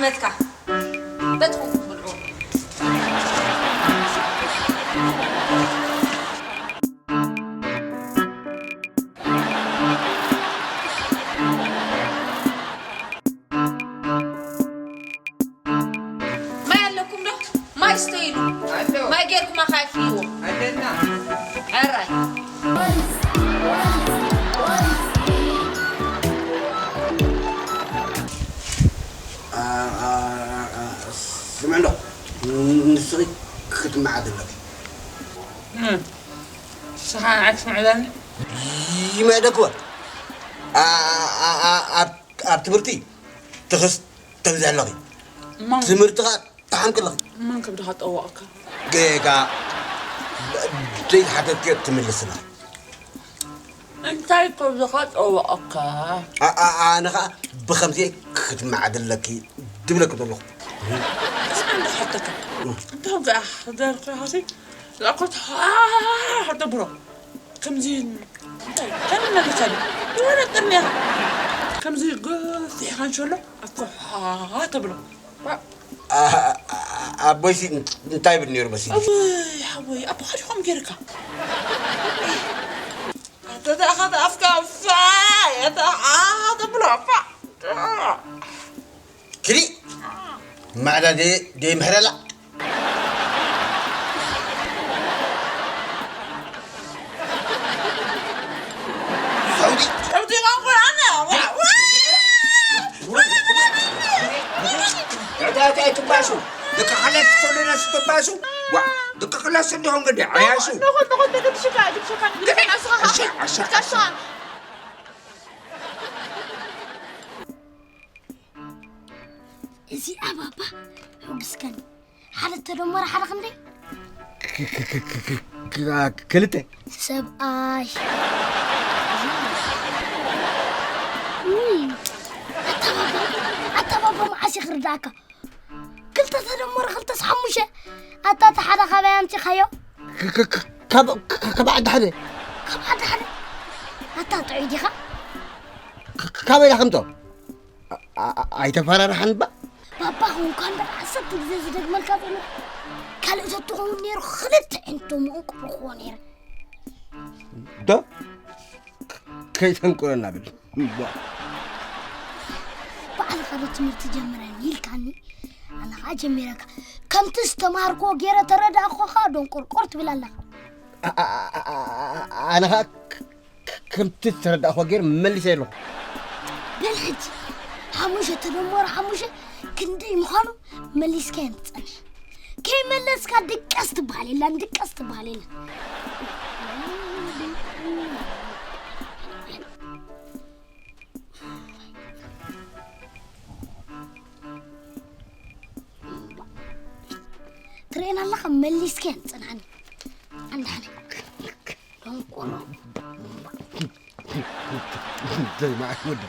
መትካ በትኹም ክትብልዑ። ማይ ኣለኩም ዶ? ማይ ስተይሉ። ኣሎ። ማይ ጌርኩም ኣኻይፍልዎ። ኣለና። ሕራይ። ስምዕሎ፣ ንስኺ ክትመዓድ ኣለኪ። ንስኻ ንዓይ ትምዕዳኒ? ይመደክወ። ኣብ ትምህርቲ ትኽስ ተብዚ ኣለኺ። እሞ ትምህርቲ ኸዓ ተሓምቂ ኣለኺ። መን ከብድኻ ጠወቕካ? ጌጋ። ዘይሓተትክዮ ትምልስና። እንታይ ከብድኻ ጠወቕካ? ኣነ ኸዓ ብኸምዚ ክትመዓድ ኣለኪ ድብለኪ ዘለኹ። እስኻ እንዶ ክሓተካ። እንታይ ወግኣ ክደርኩ ኢኻ ሲ? ዝኣኮት ተብሎ። ከምዚ እንታይ ከም መለሰኒ። የሆነ ጥርንያ። ከምዚ ገፊሕካ እንሸሎ ኣኮ ተብሎ። ኣቦይሲ እንታይ ይብል ነይሩ መሲሉ? ኣቦይ ሓቦይ ኣቦኻ ዲኾም ጌርካ? ኣተታኸት ኣፍካ ፋ ኣታ ተብሎ ፋ። ክዲ ማዕዳ ደይ ምሕረላ። ሰውዲ። ሰውዲ ቋንቋ ኣነ። ዋ፣ ዋ። እታ፣ እታ፣ ትባሱ። ደቂ ክላስ ሰሎና ስትባሱ። ዋ፣ ደቂ ክላስ እንዲሆን ግዲ ዓያሹ። ነኾን፣ ነኾን፣ ተገድሽካ፣ ግድሽካ፣ ግድሽካ፣ ንስኻ፣ ኣሻ፣ ኣሻ። ኣሻ። እዚኣ ባባ ሕጉስከኒ። ሓደ ተደመረ ሓደ ክንደይ? ክልተ። ሰብኣይ። ውይ፣ ኣታ ባባ፣ ኣታ ባባ መዓስ እዩ ክርዳእካ? ክልተ ተደመረ ክልተስ ሓሙሽተ። ኣታ እቲ ሓደ ካበይ ኣምፂኻዮ? ካብ ዓዲ ሓደ። ካብ ዓዲ ሓደ? ኣታ ጥዑይ ዲኻ? ካበይ ኢኻ ከምቶ? ኣይተፈራርሓን እባ። ባባ ኾንካ እምበር ዓሰርተ ግዜ ዝደግመልካ ዘሎ። ካልእ ተትኸውን ነይሩ ክልተ ዕንቶ ምእንቁ ረኽቦ ነይረ። ዶ? ከይተንቁረና ብል። ባዕልኻ ዶ ትምህርቲ ጀምረኒ ኢልካኒ? ኣነ ኸዓ ጀሚረካ። ከምቲ ዝተምሃርክዎ ገይረ ተረዳእኮ ኸዓ ዶንቆርቆር ትብል ኣለኻ። ኣነ ኸዓ ከምቲ ዝተረዳእኮ ገይር መሊሰ ኣለኹ። በል ሕጂ ሓሙሽተ ተደመሩ ሓሙሽተ ክንደይ ምዃኑ መሊስካዮ ትጸንሕ። ከይመለስካ ድቀስ ትበሃል የላን፣ ድቀስ ትበሃል የላን። ትርእየና ኣለኻ መሊስካዮ ትጸንሓኒ። ኣንዳሓነ። ደንቆሮ። እንታይ መዓት ወዲ?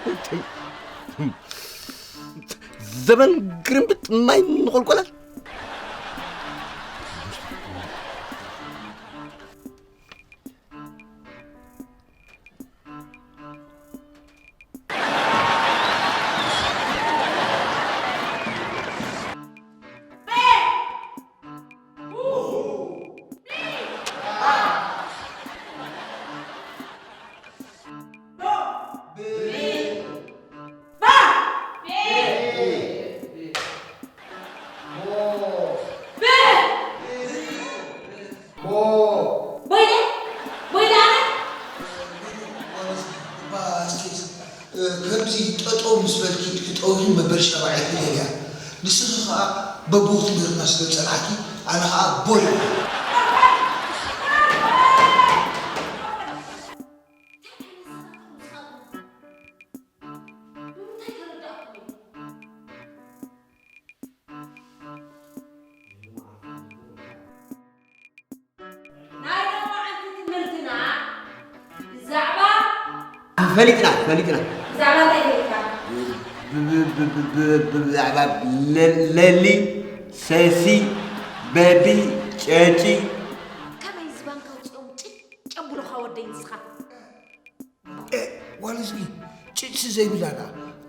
እንታይ? ዘበን ግርምብጥ ማይ ንቆልቆላል። ከምዚ ጠጠው ምስ በልኪ ኢድኪ ጠውዩ መበል ሻብዓይ ፊደል እያ። ንስኺ ኸዓ በቦ ትምህርና ስለ ዝጸንሓኪ ኣነ ኸዓ ቦይ። ናይ ሎማዓንቲ ትምህርትና ብዛዕባ ፈሊጥና፣ ፈሊጥና። ብዛዕባ እንታይ ፈሊጥና? ብ-፣ ብ-፣ ብ-፣ ብ-፣ ብ-፣ ብዛዕባ ለ-፣ ለሊ፣ ሰሲ፣ በቢ፣ ጨጪ። ከመይ ዝባንካ ውፅኦም ጭጭ ኣብሉኻ ወደይ ንስኻ? ኤ፣ ጓል ህዝቢ፣ ጭጭ ዘይብላና፣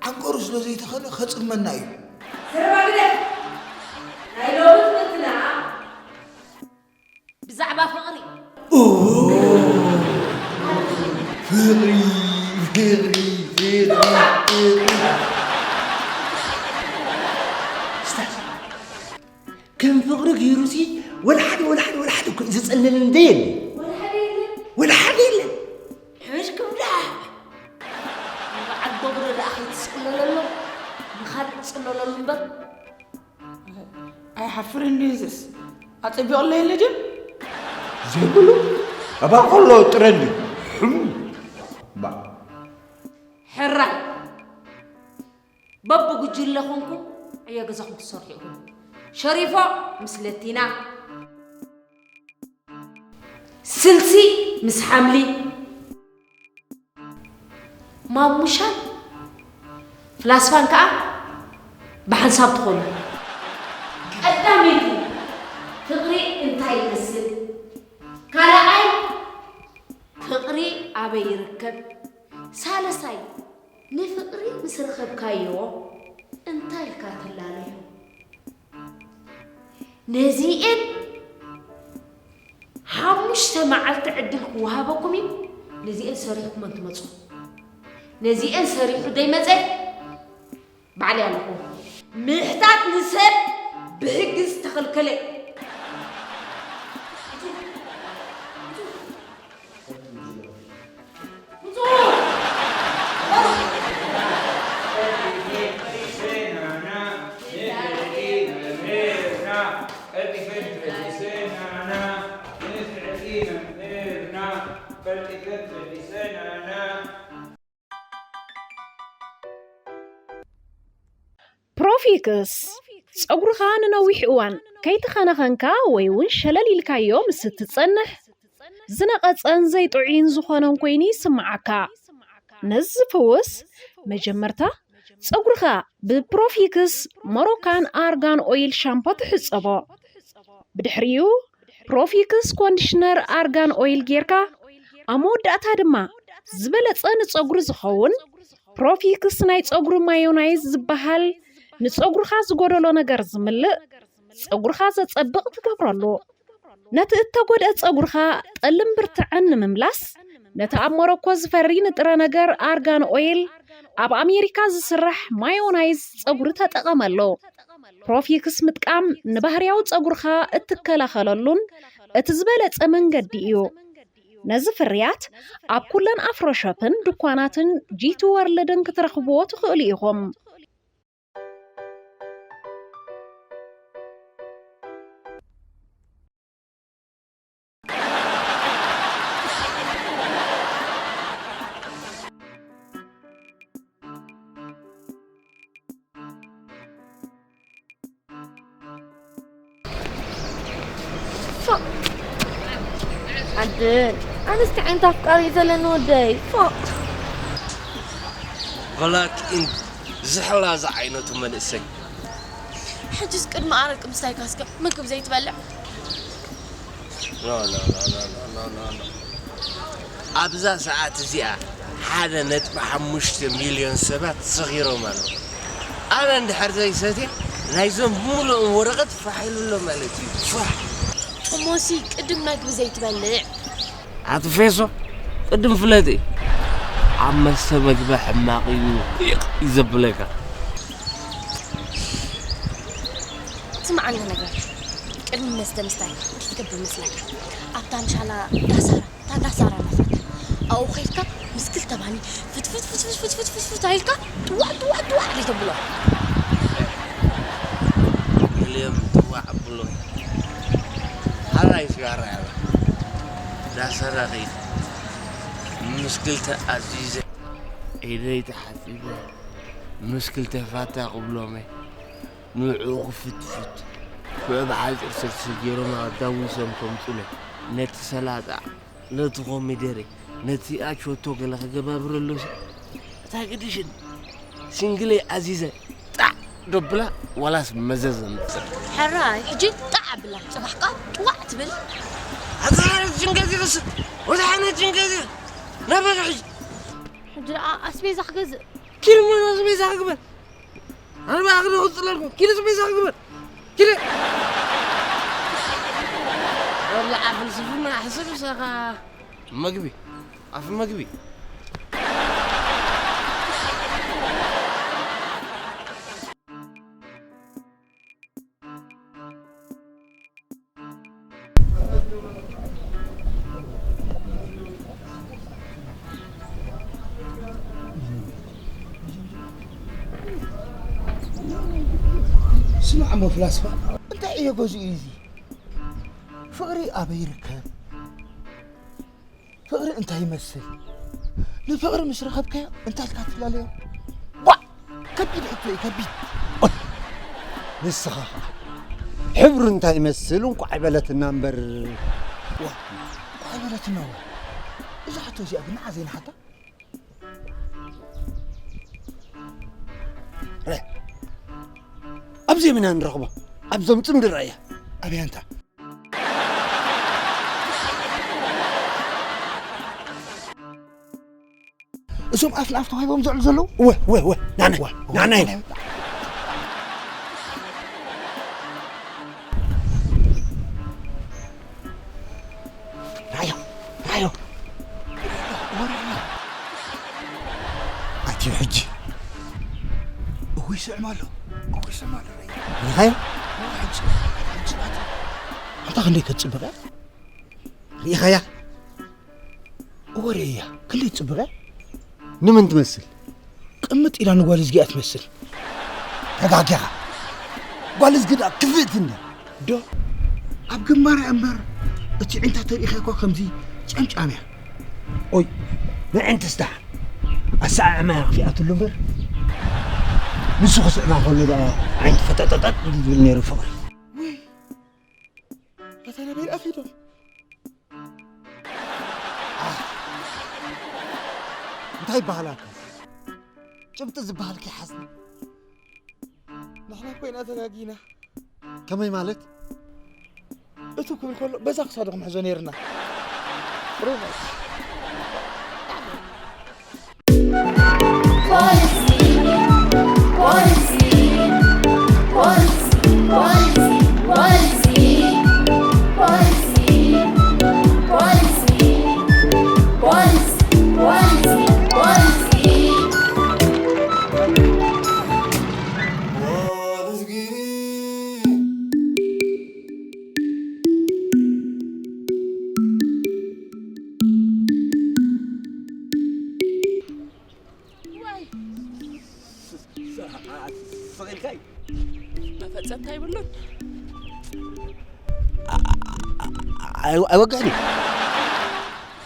ዓንቀሩ ስለ ዘይተኸለ ከጽልመና እዩ። ዘረባ ግደፍ። ናይ ሎሚ ትምህርትና ብዛዕባ ፍቕሪ። ፍቕሪ፣ ፍቕሪ፣ ፍቕሪ፣ ፍቕሪ። እስታዝ፣ ከም ፍቕሪ ገይሩሲ ወላ ሓደ፣ ወላ ሓደ፣ ወላ ሓደ እኮ እዩ ዝጸለለኒ እንደ የለ። ወላ ሓደ የለን። ወላ ሓደ የለን። ሕሽ ክብላ። ንበዓል ዶብረ ደኣ ከይትጽለለሎም፣ ንኻልእ ጽለለሉ እምበር። ኣይሓፍርን ድዩ እዚስ? ኣጸቢቑለይ የለ ድዩ? ዘይብሉ፣ ኣባ ከሎ ጥረ እንድዩ። ሕም። ባ። ሕራይ። በብጉጅለ ኾንኩም ዕዮ ገዛኹም ትሰርሑ ኢኹም። ሸሪፎ ምስ ለቲና፣ ስልሲ ምስ ሓምሊ፣ ማሙሻን ፍላስፋን ከኣ ብሓንሳብ ትኾኑ። ቀዳመይቲ፣ ፍቕሪ እንታይ ይመስል? ካልኣይ፣ ፍቕሪ ኣበይ ይርከብ? ሳልሳይ፣ ንፍቕሪ ምስ ረኸብካዮ እንታይ ኢልካ ትላለዮ? ነዚኤን ሓሙሽተ መዓልቲ ዕድል ክወሃበኩም እዩ። ነዚኤን ሰሪሕኩም እንትመጹ፣ ነዚኤን ሰሪሑ ዘይመጸ ባዕለይ ኣለኹ። ምሕታት ንሰብ ብሕጊ ዝተኸልከለ እዩ። ፕሮፊክስ፣ ጸጉርኻ ንነዊሕ እዋን ከይተኸናኸንካ ወይ እውን ሸለል ኢልካዮ ምስ እትጸንሕ፣ ዝነቐጸን ዘይጥዑይን ዝኾነን ኮይኑ ይስምዓካ። ነዚ ዝፍውስ፣ መጀመርታ ጸጉርኻ ብፕሮፊክስ ሞሮካን ኣርጋን ኦይል ሻምፖ ትሕጸቦ። ብድሕሪኡ ፕሮፊክስ ኮንዲሽነር ኣርጋን ኦይል ጌርካ፣ ኣብ መወዳእታ ድማ ዝበለጸ ንጸጉሪ ዝኸውን ፕሮፊክስ ናይ ጸጉሪ ማዮናይዝ ዝበሃል ንጸጉርኻ ዝጎደሎ ነገር ዝምልእ፣ ጸጉርኻ ዘጸብቕ ትገብረሉ። ነቲ እተጎድአ ጸጉርኻ ጠልን ብርትዕን ንምምላስ፣ ነቲ ኣብ ሞሮኮ ዝፈሪ ንጥረ ነገር ኣርጋን ኦይል፣ ኣብ ኣሜሪካ ዝስራሕ ማዮናይዝ ጸጉሪ ተጠቐመሉ። ፕሮፊክስ ምጥቃም ንባህርያዊ ጸጉርኻ እትከላኸለሉን እቲ ዝበለጸ መንገዲ እዩ። ነዚ ፍርያት ኣብ ኩለን ኣፍሮ ሾፕን ድኳናትን ጂቲ ወርልድን ክትረኽብዎ ትኽእሉ ኢኹም። ፎእ! ዓድል፣ ኣነስ እንታይ ዓይነት ኣፍቃሪ እዩ ዘለኒ ወደይ? ፎእ! ቨላኪን ዝሕላ ዝዓይነቱ መንእሰይ። ሕጅስ ቅድሚ ኣረቂ ምስታይካ እስከ ምግብ ዘይትበልዕ? ኖ ኖ ኖ ኖ ኖ ኖ ኖ ኖ። ኣብዛ ሰዓት እዚኣ ሓደ ነጥቢ ሓሙሽተ ሚልዮን ሰባት ሰኺሮም ኣለዉ። ኣነ እንድሕር ዘይሰትየ ናይዞም ብምልኦም ወረቐት ፋሕ ኢሉ ኣሎ ማለት እዩ። ፋሕ። እሞሲ ቅድም መግቢ ዘይትበልዕ? ኣቲ ፌሶ ቅድም ፍለጢ። ኣብ መስተ መግቢ ሕማቕ እዩ ይቕ እዩ ዘብለካ። ስምዓኒ ነገር፣ ቅድሚ መስተ ምስታይ እንታይ ትገብር መስለካ? ኣብታ ምሻላ ዳሳራ፣ እታ ዳሳራ ናሳት ኣብኡ ኸይድካ ምስ ክልተ ባኒ ፍትፍት ፍትፍት ፍትፍት ፍትፍት ኣኢልካ ጥዋዕ ጥዋዕ ጥዋዕ ዘይተብሎ። ኢልዮም ጥዋዕ ኣብሎ። ሓራይ ሽጋራ ያላ ዳሳራ ኸይድ ምስ ክልተ ኣዚዘ ኢደይ ተሓጺበ ምስ ክልተ ፋታ ክብሎመ። ንዕኡ ክፍትፍት፣ ኩዕብ ሓጺር ስልሲ ገይሮም ኣዳዊሶም ከምጹለይ። ነቲ ሰላጣ፣ ነቲ ኮሚደረ፣ ነቲ ኣቸቶ ገለ ክገባብረሉሲ፣ እታ ግድሽን ሲንግለይ ኣዚዘ ጣዕ ደብላ ዋላስ መዘዝ ኣምጽእ። ሕራይ፣ ሕጂ ጣዕ ኣብላ፣ ጽባሕ ከኣ ጥዋዕ ትብል። ኣታ ሓነት ጅንገዚርስ፣ ወታ ሓነት ጅንገዚር፣ ናበይ ሕጂ? ሕጂ ደኣ ኣስቤዛ ክገዝእ። ኪድ እሞ ኣስቤዛ ክግበር። ኣነ ብኣኽሪ ክጽለልኩ። ኪደ ጽበይ ሳኽ ግበር። ኪደ። ወላ ፍልስፍና ሕስብ ሳኻ መግቢ። ኣፍ መግቢ። ስማዕ እሞ ፍላስፋ፣ እንታይ ዕዮ ገዚኡ እዩ እዚ? ፍቕሪ ኣበይ ይርከብ? ፍቕሪ እንታይ ይመስል? ንፍቕሪ ምስ ረኸብካዮ እንታይ ኢልካ ትላለዮ? ቧዕ! ከቢድ ሕቶ እዩ፣ ከቢድ። ኦይ! ንስኻ ኸዓ ሕብሩ እንታይ ይመስል? እንቋዕ ኣይበለትና እምበር። ዋ፣ እንቋዕ ኣይበለትና እዋ። እዛ ሕቶ እዚኣ ግን ንዓ ዘይንሓታ? ረ፣ ኣብዚ የምና ንረኽቦ። ኣብዞም ጽምዲ ረኣያ። ኣበይ ኣንታ? እዞም ኣፍ ንኣፍ ተዋሂቦም ዝዕሉ ዘለዉ? ወ፣ ወ፣ ወ፣ ናና፣ ወ፣ ወ፣ ናና ወ፣ ኢና። ናዮ፣ ናዮ። ኣትዩ ሕጂ። እወ ይስዕም ኣሎ፣ እወ ይስዕም ኣሎ፣ ረይ። ሪኢኻዮ? እወ፣ ሕጂ፣ ሕጂ ናቱ። ኣንታ ክንደይ ከትጽብቕ እያ? ሪኢኻያ? እወ ርእያ፣ ክንደይ ትጽብቕ እያ? ንመን ትመስል? ቅምጥ ኢላ ንጓል እዝጊኣ ትመስል። ተጋጊኻ። ጓል እዝጊ ደኣ ክፍእቲ እንድያ። ዶ? ኣብ ግንባራ እምበር፣ እቲ ዒንታ ተሪኢኻ እኳ ከምዚ ጨምጫም እያ። ኦይ፣ ንዒንትስ ደሓን። ኣሰዓዕማ እያ ክፊኣትሉ እምበር፣ ንሱ ክስዕማ ከሎ ደኣ ዓይንቲ ፈጠጠጠጥ ዝብል ነይሩ ፍቕሪ። ውይ፣ በታ ናበይ ደኣ ከይዶም? ኣህ፣ እንታይ ይበሃላካ? ጭብጢ ዝበሃል ከይሓዝና። ንሕና እኮ ኢና ተጋጊና። ከመይ ማለት? እቱ ክብል ከሎ በዛ ክሳዱ ክንሕዞ ነይርና። ሮማ። ዋይ! ስቕ ኢልካ እዩ። መፈጸምታ ይብሉን። ኣይ-፣ ኣይወግሕን እዩ።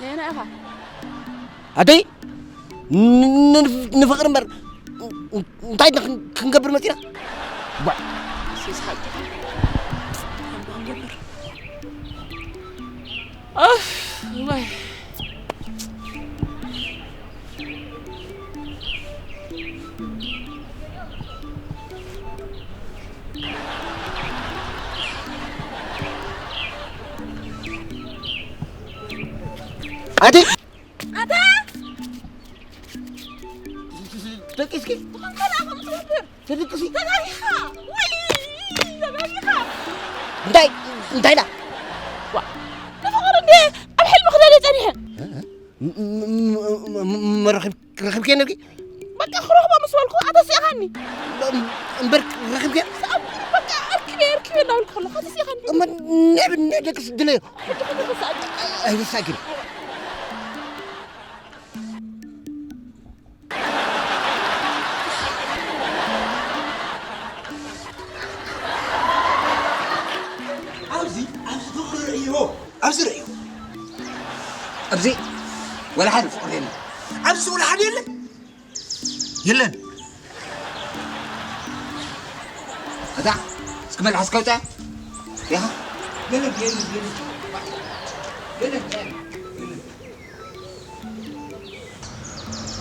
ነየና ኢኻ? ኣደይ፣ ን-፣ ን-፣ ንፍቕሪ እምበር እንታይ ኢልና ክን-፣ ክንገብር መጺና? ባ-፣ ሴስ ሓቅኻ። እሞ ክንገብር። ኦፍ፣ ዋይ። ኣቲ ኣታ ደቂስኪ? ብኸምከላ ከም ትነብር። ትድቅሲ? ተጋጊኻ! ወይ! ተጋጊኻ! እንታይ? እንታይ ኢላ? ዋ! ንፍቕሪ እንዴ ኣብ ሕልሚ ክደልየ ጸኒሐ። እ? እ? ም-፣ ም-፣ ም-፣ ም-፣ ም-፣ ረኺብ-፣ ረኺብኪ ነርኪ? በቃ ክረኽቦ ምስ በልኩ ኣተሲእኻኒ። እም-፣ እምበር ረኺብኪ? ሰኣብ በቃ ኣርክቤ፣ ኣርክቤ እናበልኩ ከለኹ ኣተሲእኻኒ። እምበር ነ-፣ ነ-፣ ደቅስ ድለዮ። ሕጂ ክትርሳእኒ። ኣይርሳእኪን። ኣብዚ፣ ኣብዚ ፍቕሪ ርእይዎ፣ ኣብዚ ርእይዎ። ኣብዚ ወላ ሓደ ፍቕሪ የለን። ኣብዚ ወላ ሓደ የለን። የለን። ኣታ፣ እስኪ መልሓስ ከውጽእ። ያኻ። የለን፣ የለን፣ የለን። የለን፣ የለን።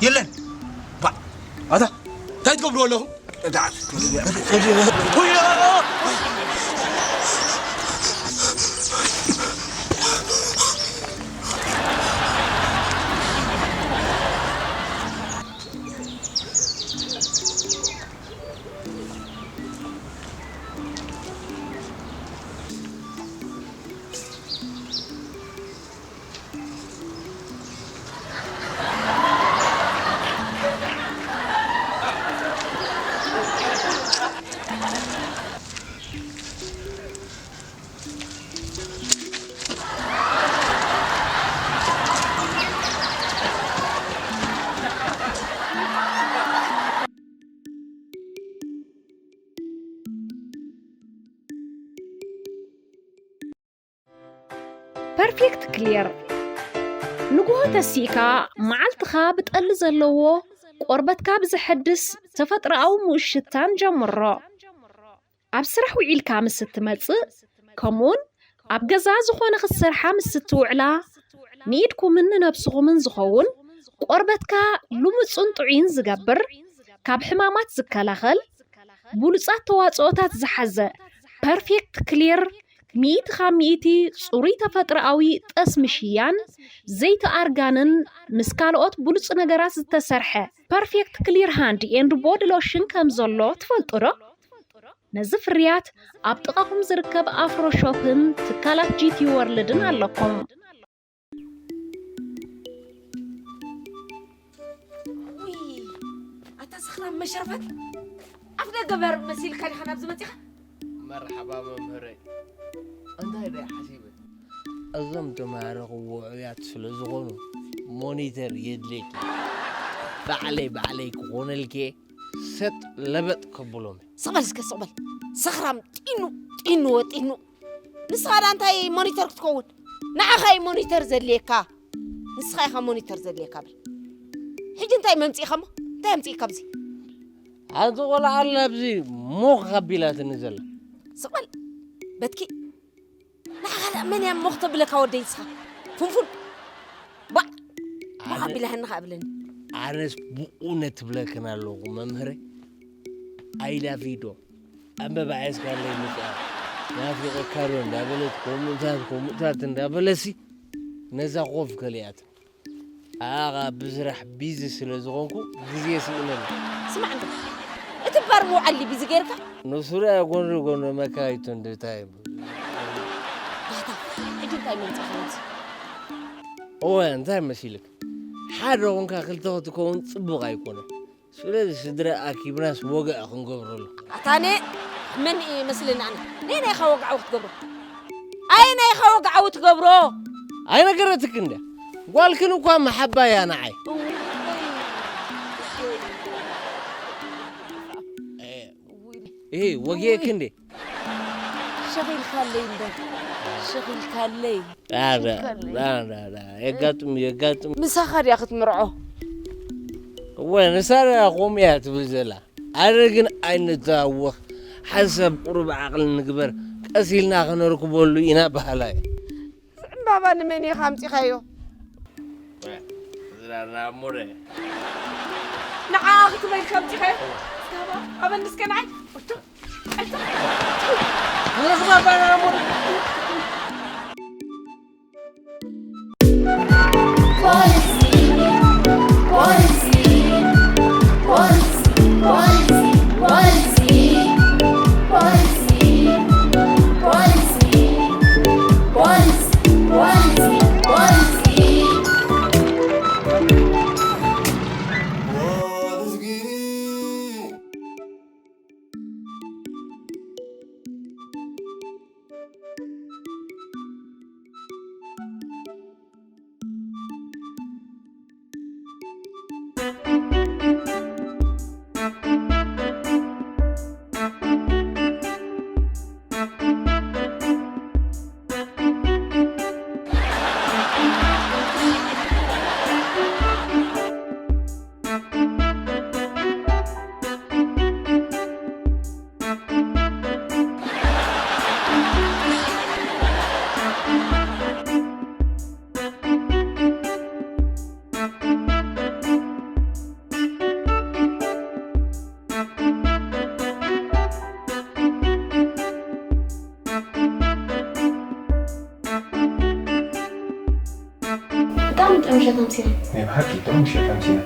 የለን። ባ-፣ ኣታ፣ እንታይ ትገብሩ ኣለኹም? እታ፣ ፐርፌክት ክሊር። ንግሆ ተሲእካ መዓልትኻ ብጠሊ ዘለዎ ቆርበትካ ብዘሐድስ ተፈጥሮኣዊ ምውሽታን ጀምሮ። ኣብ ስራሕ ውዒልካ ምስ እትመጽእ፣ ከምኡውን ኣብ ገዛ ዝኾነ ክትሰርሓ ምስ እትውዕላ፣ ንኢድኩምን ንነብስኹምን ዝኸውን ቆርበትካ ልሙጽን ጥዑይን ዝገብር፣ ካብ ሕማማት ዝከላኸል፣ ብሉጻት ተዋጽኦታት ዝሓዘ ፐርፌክት ክሊር፣ ሚእቲ ካብ ሚእቲ ጽሩይ ተፈጥሮኣዊ ጠስሚ ሽያን ዘይቲ ኣርጋንን ምስ ካልኦት ብሉጽ ነገራት ዝተሰርሐ ፐርፌክት ክሊር ሃንድ ኤንድ ቦዲ ሎሽን ከም ዘሎ ትፈልጡ ዶ? ነዚ ፍርያት ኣብ ጥቓኹም ዝርከብ ኣፍሮ ሾፕን ትካላት ጂ ቲ ወርልድን ኣለኩም። ውይ፣ ኣታ ሰኽራም መሸርፈት፣ ኣፍ ደገ በር መሲልካ ዲኻ ናብዚ መጺኻ? መርሓባ መምህረይ። እንታይ ደይ ሓሲበ? እዞም ተምሃሮኹ ውዑያት ስለ ዝኾኑ ሞኒተር የድልየኪ። ባዕለይ ባዕለይ ክኾነልኪ ሰጥ ለበጥ ከብሎም እየ። ስቕ በል እስከ ስቕ በል። ሰኽራም ጢኑ ጢኑ ወጢኑ። ንስኻ ዳ እንታይ ሞኒተር ክትከውን? ንዓኻ እዩ ሞኒተር ዘድልየካ። ንስኻ ኢኻ ሞኒተር ዘድልየካ በል። ሕጂ እንታይ መምፂእኻ እሞ? እንታይ ኣምፂእካ ኣብዚ? ሓንቲ ቆልዓ ኣላ ኣብዚ ሞኽ ኣቢላትኒ ዘላ። ስቕ በል በትኪ። ንዓኻ ደኣ መን እያ ሞኽ ተብለካ ወደይ ንስኻ? ፉንፉን። ባዕ ሞኽ ኣቢላህኒ ኸኣ ብለኒ። ኣነስ ብእውነት ትብለክን ኣለኹ መምህረይ። ኣይላፊዶ ኣንበባ ሒዝካለይ ምጽኣ ናፊቐካ ዶ እንዳበለት ከምኡታት ከምኡታት እንዳበለሲ ነዛ ኮፍ ከሊኣት ኣኻ ብስራሕ ቢዚ ስለ ዝኾንኩ ግዜ ስኢነኒ። ስማዕ እንዶ እቲ ባር ምውዓል ቢዚ ገይርካ ንሱ ደኣ ጎኒ ጎኒ መካይቱ እንድታይ ባታ ሕጂ እንታይ መምጽእ ኸምዚ እወ እንታይ መሲልክ ሓደ ኾንካ ክልተ ክትከውን ጽቡቕ ኣይኮነን ስለዚ ስድራ ኣኪብናስ ወግዒ ክንገብረሉ። ኣታነ መን እየ መስለኒ ኣነ? ነየናይ ኢኻ ወግዓዊ ክትገብሮ? ኣየናይ ኢኻ ወግዓዊ ትገብሮ? ኣይነገረትክን ድያ? ጓልክን እኳ መሓባ እያ ንዓይ። እሄ ወጊኤኪ እንዴ? ሸኺልካለይ እንዶ ሸኺልካለይ የጋጥም የጋጥም ምሳኻ ድያ ክትምርዖ እወ ንሳ ድያ ከምኡ እያ ትብል ዘላ ኣነ ግን ኣይንተዋወኽ ሓንሳብ ቁሩብ ዓቕሊ ንግበር ቀስ ኢልና ክነርክበሉ ኢና በሃላይ ዕምባባ ንመን ኢኻ ኣምጺኻዮ ዝራና እሞረ ንዓ ክትበልካ ኣምጺኻዮ ኣበንስከ ንዓይ ብጣዕሚ ጥዑም ሸታም ሲና ናይ ብሓቂ ጥዑም ሸታም ሲና